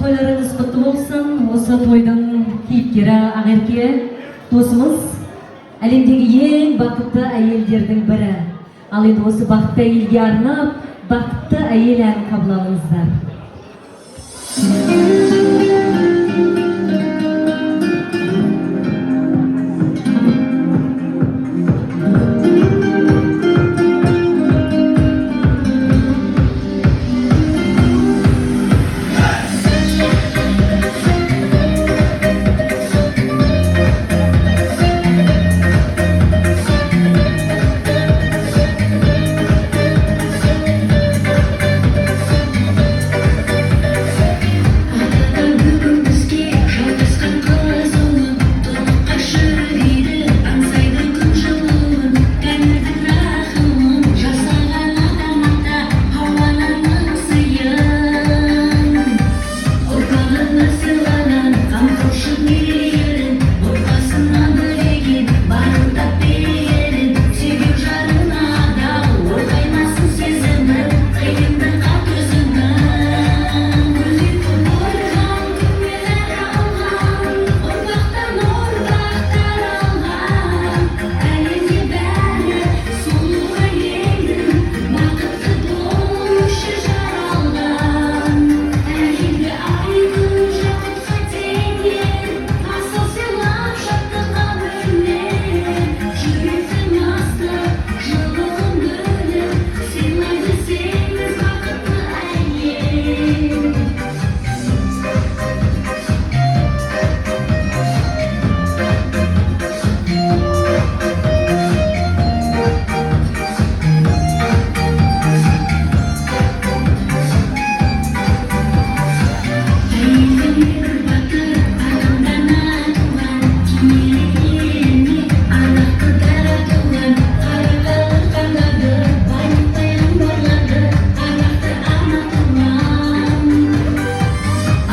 Тойларыңыз құтты болсын. Осы тойдың кейіпкері Ақерке досымыз, әлемдегі ең бақытты әйелдердің бірі. Ал енді осы бақытты әйелге арнап «Бақытты әйел» әнін қабыл алыңыздар. Атадан бүгін бізге жалғасқан қызылын, тұныққа шірейді, аңсайды күн жылуын. Тәңірдің рахымын жасаған Адам ата, Хауа ананың сыйын. Ұрпағына сыйлаған қамқоршы мейірін, отбасына білеген барымта пейілін. Сүйген жарына адал, ойқаймасын сезімі, қиындыққа төзімі. Гүлдей құлпырған, күнмен аралған, ұрпақтан ұрпақ таралған. Әлемде бәрі сұлу әйелдің бақытты болу үшін жаралған. Әйелді ай, күн, жақұтқа теңер, асыл сыйлап, шаттыққа бөлер. Жүректің ыстық жылуын бөліп, сыйлайды семіз бақытты әйел. Әйелдің бір батыр, адамдан туған, киелі еліне ардақты дара туған. Қарақалы қандарды, байлық пайғамбарларды, ардақты ана туған.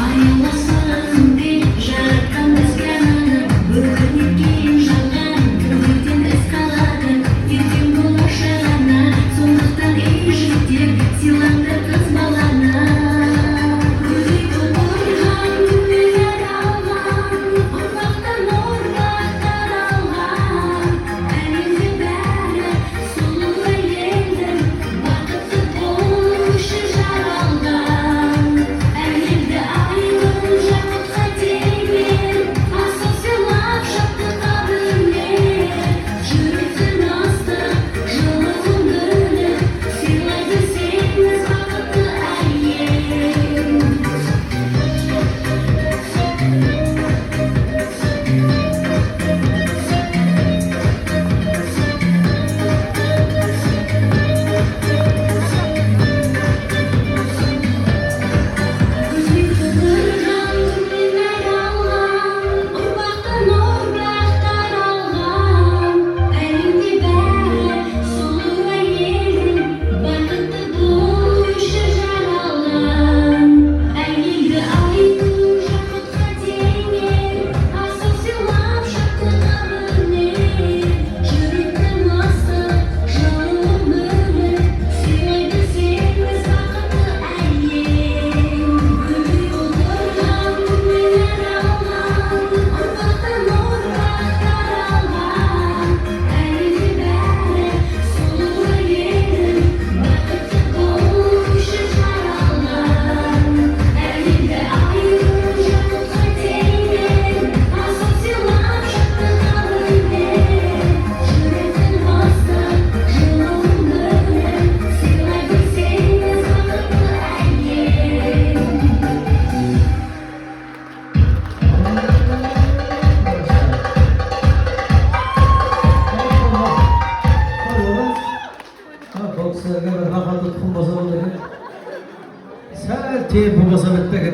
Аяуласын деп жаратқан бізге ананы, бүгін неткен жалған, кімдерден із қалады ертең болашақ ана. Сондықтан, ей жігіттер, сыйлаңдар қыз баланы. Гүлдей құлпырған, күнмен аралған, ұрпақтан ұрпақ таралған. Әлемде бәрі сұлу әйелдің бақытты болу үшін жаралған. Әйелді ай, күн, жақұтқа теңер, асыл сыйлап, шаттыққа бөлер. Жүректің ыстық жылуын бөліп, сыйлайды семіз бақытты әйел. Гүлдей құлпырған, күнмен аралған, ұрпақтан ұрпақ таралған. Әлемде бәрі сұлу әйелдің бақытты болу үшін жаралған. Әйелді ай, күн, жақұтқа теңер, асыл сыйлап, шаттыққа бөлер. Жүректің ыстық жылуын бөліп, сыйлайды семіз бақытты әйел. Гүлдей құлпырған, күнмен аралған, ұрпақтан ұрпақ таралған. Әлемде бәрі сұлу әйелдің бақытты болу үшін жаралған. Әйелді ай, күн, жақұтқа теңер, асыл сыйлап, шаттыққа бөлер. Жүректің ыстық жылуын бөліп, сыйлайды семіз бақытты әйел. Бұл кісілерге бір рахатты тұқым болса болды екен, сәл темпі болса бітті екен.